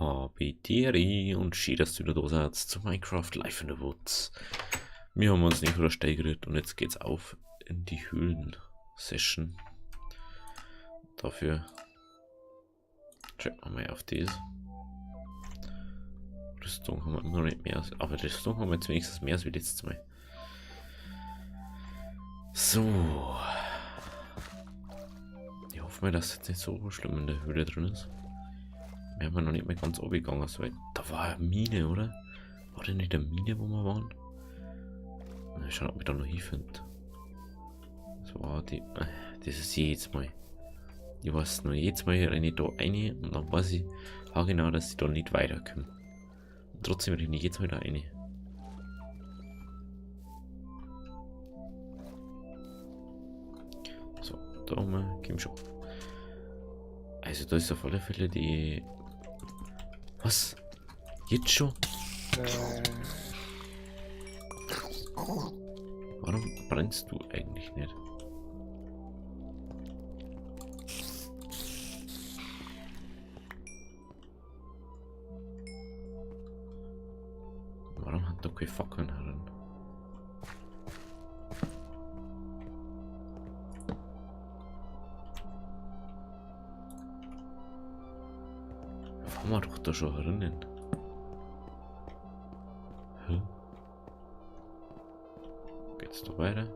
Habideri und schön, dass du wieder da seid zu Minecraft Life in the Woods. Wir haben uns nicht versteigert und jetzt geht's auf in die Höhlen-Session. Dafür checken wir mal auf das. Rüstung haben wir immer noch nicht mehr, aber Rüstung haben wir jetzt wenigstens mehr als wie letztes Mal. So. Ich hoffe mal, dass es jetzt nicht so schlimm in der Höhle drin ist. Wir haben ja noch nicht mal ganz oben gegangen. So, da war eine Mine, oder? War denn nicht eine Mine, wo wir waren? Mal schauen, ob ich da noch hinfinde. Das war die. Das ist jedes Mal. Ich weiß noch, jedes Mal renne ich da rein und dann weiß ich auch genau, dass ich da nicht weiterkomme. Und trotzdem renne ich jedes Mal da rein. So, da mal, komm schon. Also da ist auf alle Fälle die... Was? Jetzt schon? Warum brennst du eigentlich nicht? Warum hat da keine Fackeln herin? Waren wir doch da schon herinnen. Hä? Geht's da weiter?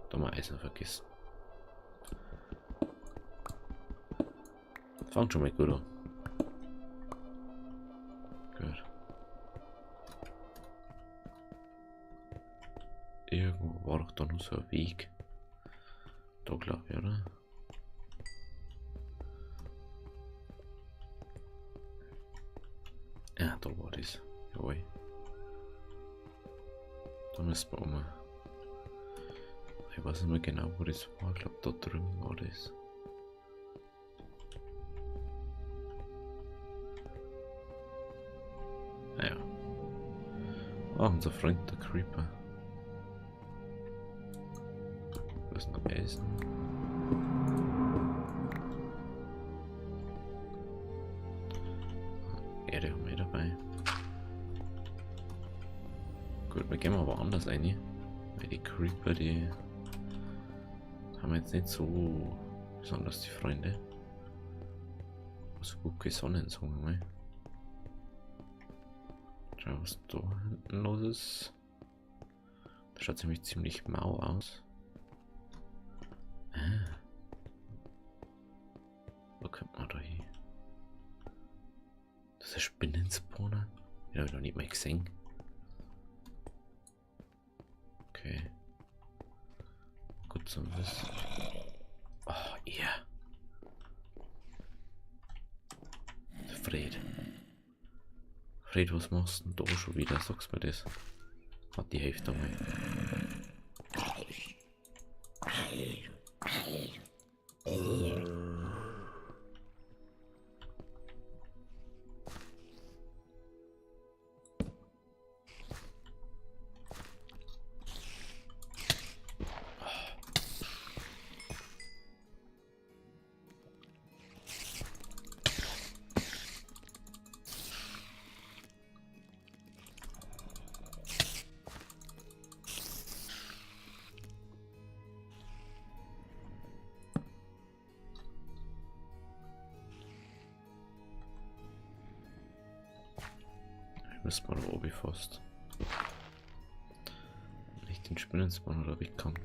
Da mal Eisen vergessen. Fangt schon mal gut an. Gut. Irgendwo war doch da noch so ein Weg. Da glaub ich, oder? Ja, da war das. Jawohl. Da müssen wir um. Ich weiß nicht mehr genau, wo das war. Ich glaub, da drüben war das. Naja. Ah, unser Freund, der Creeper. Da ist noch Eisen. Erde haben wir dabei. Gut, wir gehen aber anders rein. Weil die Creeper, die haben jetzt nicht so besonders die Freunde. So gut gesonnen, sagen wir mal. Schau, was da hinten los ist. Das schaut ziemlich, ziemlich mau aus. Ah. Wo kommt man da hin? Das ist ein Spinnenspawner? Den hab ich noch nicht mal gesehen. Okay. Gut zum Wissen. Oh, ihr. Fred. Fred, was machst du denn da schon wieder? Sagst mir das. Hat die Hälfte einmal. Müssen wir da oben fast. Nicht den Spinnenspawn oder wegkommen.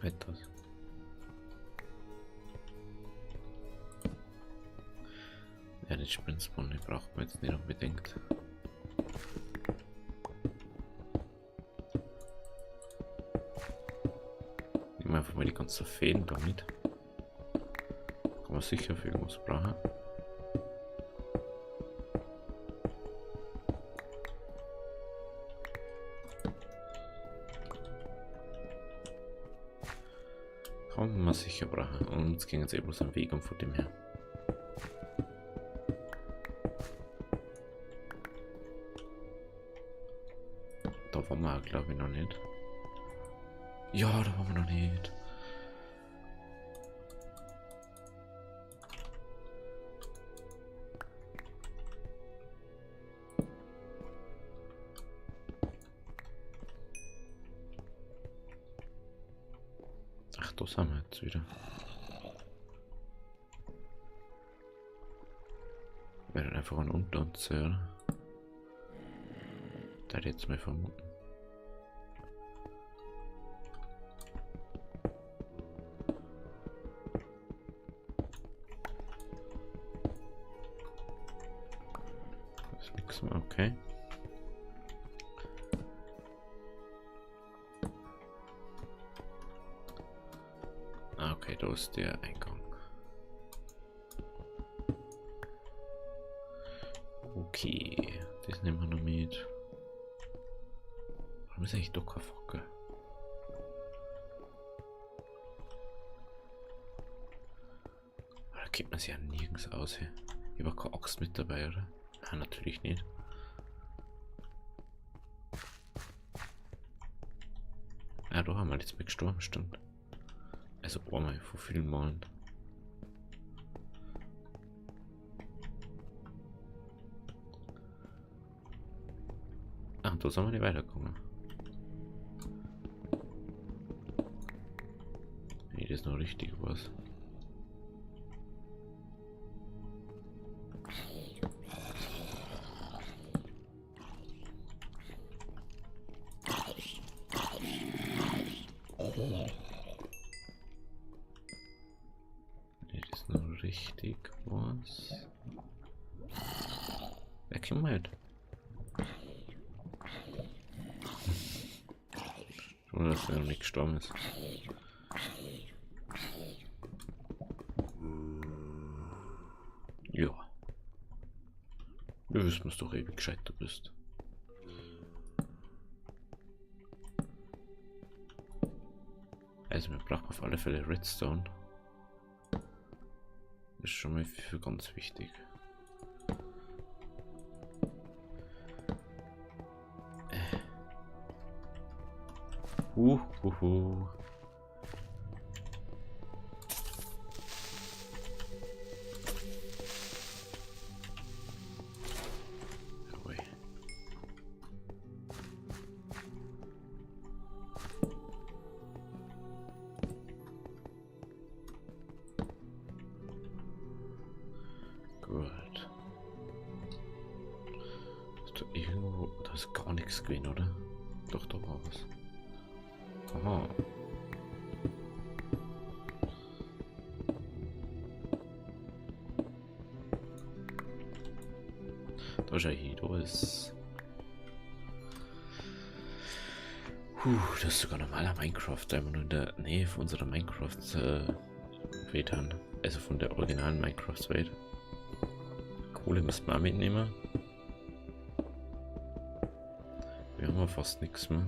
Etwas. Ja, den Sprintspawn, den braucht man jetzt nicht unbedingt. Nehmen wir einfach mal die ganzen Fäden da mit. Kann man sicher für irgendwas brauchen. Kann man sicher brauchen. Und uns ging jetzt eh bloß am Weg und von dem her. Da waren wir, glaube ich, noch nicht. Ja, da waren wir noch nicht. Ach, da sind wir jetzt wieder. Wir werden einfach an unter uns, oder? Da hätte ich jetzt mal vermuten. Das ist nichts mehr, okay. Ah, okay, da ist der Eingang. Okay, das nehmen wir noch mit. Warum ist eigentlich da keine Fackel? Da kennt man sich ja nirgends aus hier. Ich hab keine Axt mit dabei, oder? Nein, natürlich nicht. Ja, da haben wir jetzt mal gestorben, stimmt. Also einmal vor vielen Malen. Ach, da sind wir nicht weitergekommen. Nee, das ist noch richtig was. Nee, das ist noch richtig was. Wer kommt halt? Oder dass er noch nicht gestorben ist. Ja. Wir wissen es doch eh, wie gescheit du bist. Also wir brauchen auf alle Fälle Redstone. Ist schon mal für ganz wichtig. Uhuhu. Jawohl. Gut. Ist da irgendwo... Da ist gar nichts gewesen, oder? Doch, da war was. Aha. Da ist ja hier, da ist... Puh, das ist sogar normaler Minecraft, da wir nur in der Nähe von unserer Minecraft-Welt haben. Also von der originalen Minecraft-Welt. Kohle müssen wir auch mitnehmen. Wir haben ja fast nichts mehr.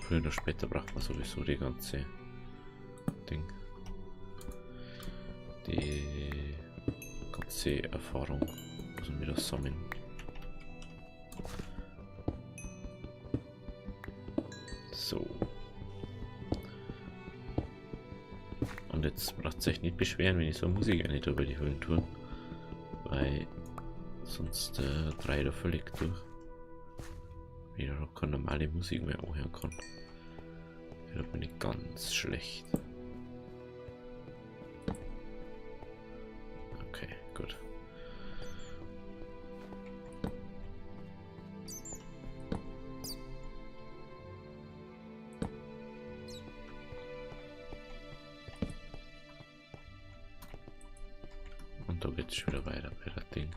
Früher oder später braucht man sowieso die ganze Ding. Die ganze Erfahrung muss man wieder sammeln. So. Und jetzt braucht ihr euch nicht beschweren, wenn ich so Musik nicht über die Höhlen tue. Weil sonst drehe ich da völlig durch. Wenn ich da noch keine normale Musik mehr anhören kann. Ja, da bin ich ganz schlecht. Okay, gut. jetzt schon wieder weiter bei das Ding.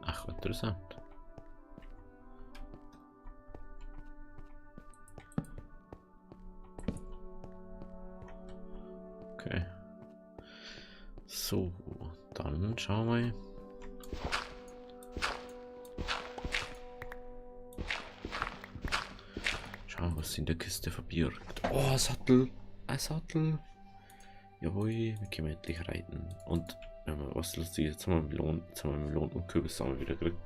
Ach, interessant. Okay. So, dann schauen wir mal. Schauen wir, was in der Kiste verbirgt. Oh, ein Sattel! Ein Sattel! Jawohl, wir können endlich reiten. Und wenn wir was Lustiges, jetzt haben wir Melonen, jetzt haben wir Melonen und Kürbissamen wieder gekriegt.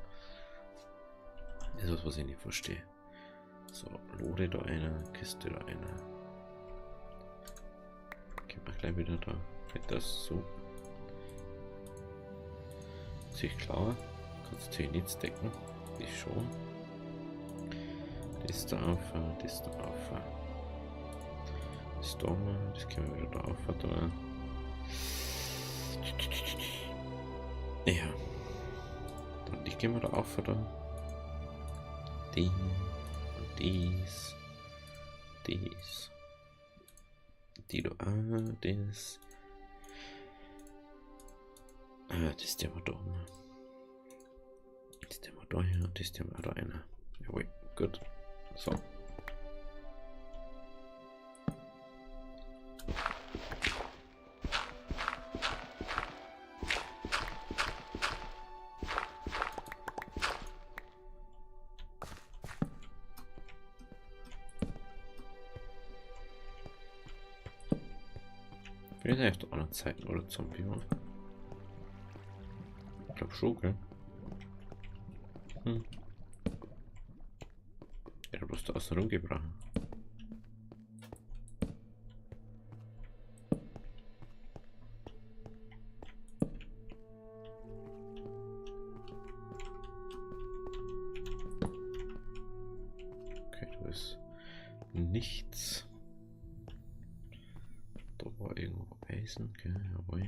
Das ist was, was ich nicht verstehe. So, Lore da einer, Kiste da einer. Gehen wir gleich wieder da. Geht das so? Ziemlich klar. Kannst du hier nichts decken. Ich schon. Das da auf, das da auf. Das da mal, das können wir wieder da auf. Da. Ja. Dann die gehen wir da auf, da. Den und dies. Dies. Die da, das. Ah, das ist der mal da. Das ist der mal da hier und das ist der mal da einer. Jawohl, gut. So. Bin ich auf der anderen Seite oder Zombie war? Ich glaub schon, gell? Hm. Der hat bloß da außen rumgebracht. Okay, da ist nichts. Da war irgendwo Eisen, gell? Jawohl.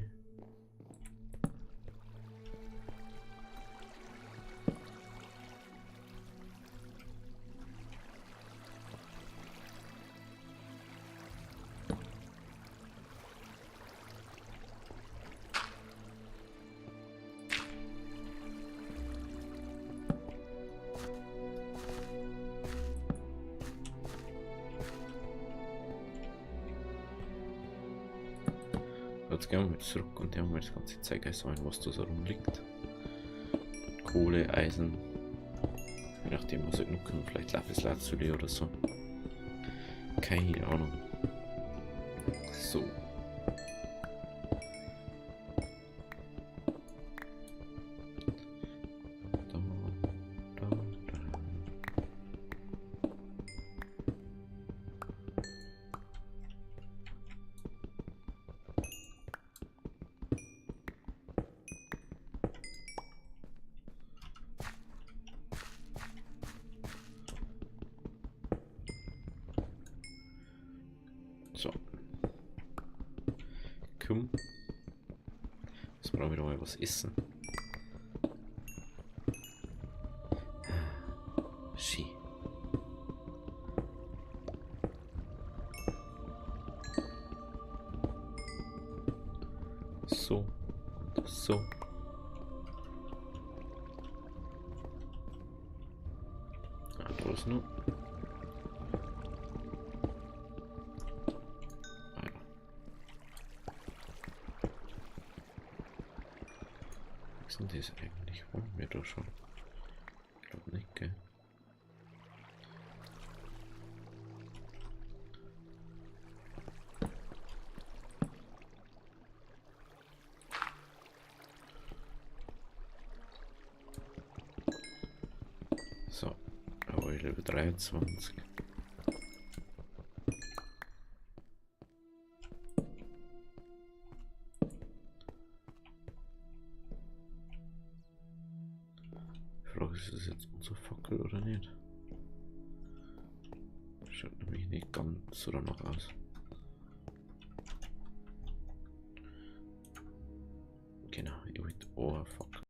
Jetzt gehen wir mal zurück und haben wir das ganze Zeug einsammeln, was da so rumliegt. Kohle, Eisen, je nachdem was wir genug können, vielleicht Lapis Lazuli oder so. Keine Ahnung. So. Da, da, da. So. Komm. Jetzt brauchen wir doch mal was essen. Ski. So. Und so. Ah, da ist noch. Sind das eigentlich? Wollen wir da schon? Ich glaub nicht, gell? So, aber Level 23. Frage, ist das jetzt unsere Fackel oder nicht? Schaut nämlich nicht ganz so danach aus. Genau, ich wollte eine Fackel.